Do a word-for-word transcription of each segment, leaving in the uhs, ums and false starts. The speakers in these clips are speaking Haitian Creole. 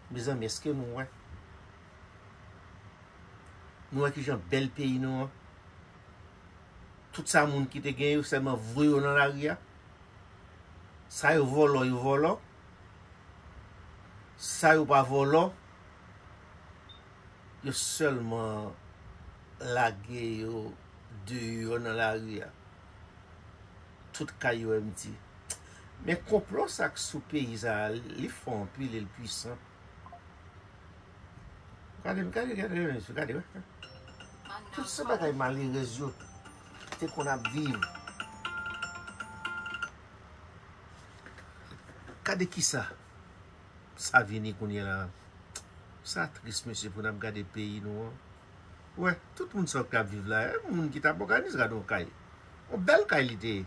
Mezanmi, èske nou wè? Nou wè kijan bèl peyi nou an? Tout sa moun ki te gen yo sèlman voye yo nan lari a. Sa yo vòlò, yo vòlò. Sa yo pa vòlò, yo sèlman lage yo deyò nan lari a. Tout kay yo empty. Men konplo sa k sou peyi sa a, li fò anpil e l pwisan. Gade, gade, gade, gade, gade, wè. Tout se bagay malerèz yo te konn ap viv. Gade kisa sa vini kounye la. Sa tris, mesye, pou n ap gade peyi nou an. Wè, tout moun sa k ap viv la, e moun ki t ap òganize, gade yon kay. Yon bèl kay li te ye.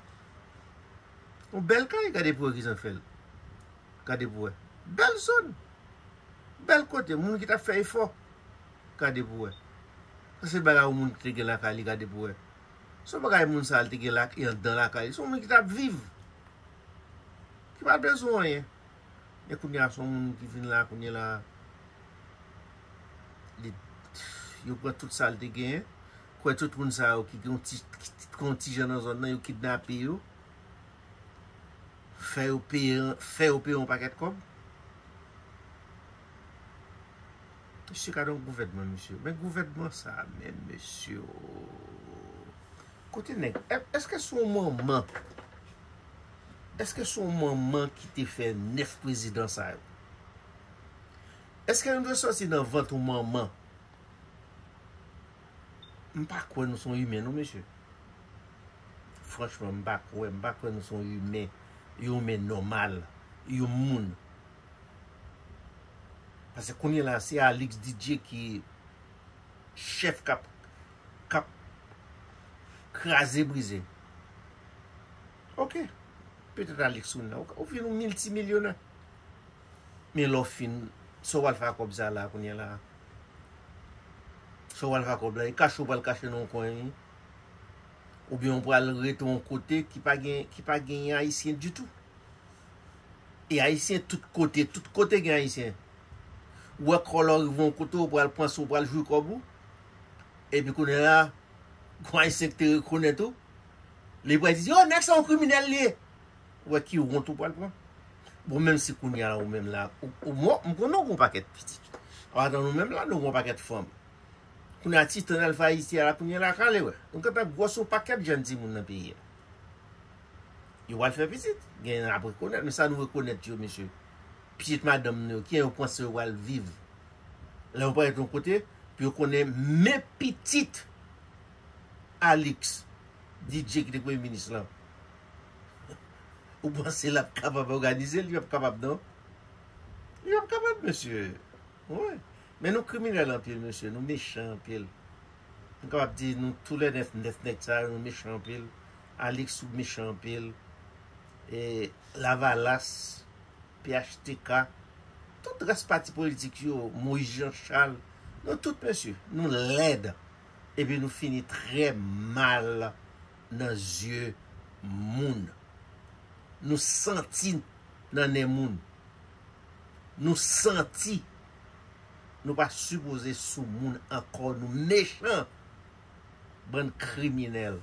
Yon bèl kay, gade pou wè kijan fè l. Gade pou wè. Bèl zòn. Bèl kote, moun ki t ap fè efò. Gade pou wè. Sa se bagay yon moun ki te gen lakay li, gade pou wè. Se yon bagay moun sa a li te gen lak-, anndan lakay li. Se yon moun ki t ap viv. Ki pa t bezwen anyen. Men kounye a, se yon moun ki vin la, kounye la, li, yo pran tout sa l te genyen. Kwè tout moun sa yo ki gen yon ti, ki, ki gen yon ti jan nan zòn nan, yo kidnape yo. Fè yo peye, fè yo peye yon pakèt kòb. Mesye, gade yon gouvènman, mesye. Men gouvènman sa a menm, mesye, o. Kote nèg? È-, èske se yon manman? Èske se yon manman ki te fè nèf prezidan sa yo? Èske nou dwe sòti nan vant yon manman? M pa kwè nou se yon imen, non, mesye. Franchman, m pa kwè, m pa kwè nou se yon imen, yon imen nòmal, yon moun. Paske kounye la, se Alix D J ki chèf k ap, k ap kraze brize. Oke. Petèt Alix ou nan, ou, ou vin yon miltimilyonè. Men lè w fin, sa w pral fè ak kòb sa la kounye la? Sa w pral fè ak kòb la? E kache w pral kache nan yon kwen, wi. Oubyen w pral rete yon kote ki pa gen, ki pa gen Ayisyen ditou. E Ayisyen tout kote, tout kote gen Ayisyen. Ou wè kòlò rive yon kote, ou pral panse, ou pral jwi kòb ou. Epi kounye la, gon Ayisyen ki te rekonèt ou, li pral di, "O, nèg sa yon kriminèl li ye." Ou wè ki wont ou pral pran. Bon, menm si kounye a la, ou menm la, ou, ou, mwen, m konnen w gon pakèt pitit. Anpasan, nou menm la, nou gon pakèt fanm. Kounye a, ti tan Alfa Ayiti a la, kounye a la, kale wè. Nou gentan gwòs yon pakèt jèn timoun nan peyi a. Yo pral fè pitit. Gen ap rekonèt, men sa nou rekonèt yo, mesye. Pitit madanm nou yo, kijan yo panse yo pral viv? Lè yo parèt yon kote, pou yo konnen men pitit Alix D J ki te premye minis lan. Ou panse l ap kapab òganize l? Li p ap kapab, non. Li p ap kapab, mesye. Wi. Men nou kriminèl anpil, mesye. Nou mechan anpil. M kapab di nou tou lè nèf, nèf nèg sa yo, nou mechan anpil. Alix, ou mechan anpil. E Lavalas, P H T K, tout rès pati politik yo, Moïse Jean Charles, nou tout, mesye, nou lèd. Epi nou fini trè mal nan zye moun. Nou santi nan nen moun. Nou santi. Nou pa sipoze sou moun ankò. Nou mechan. Bann kriminèl.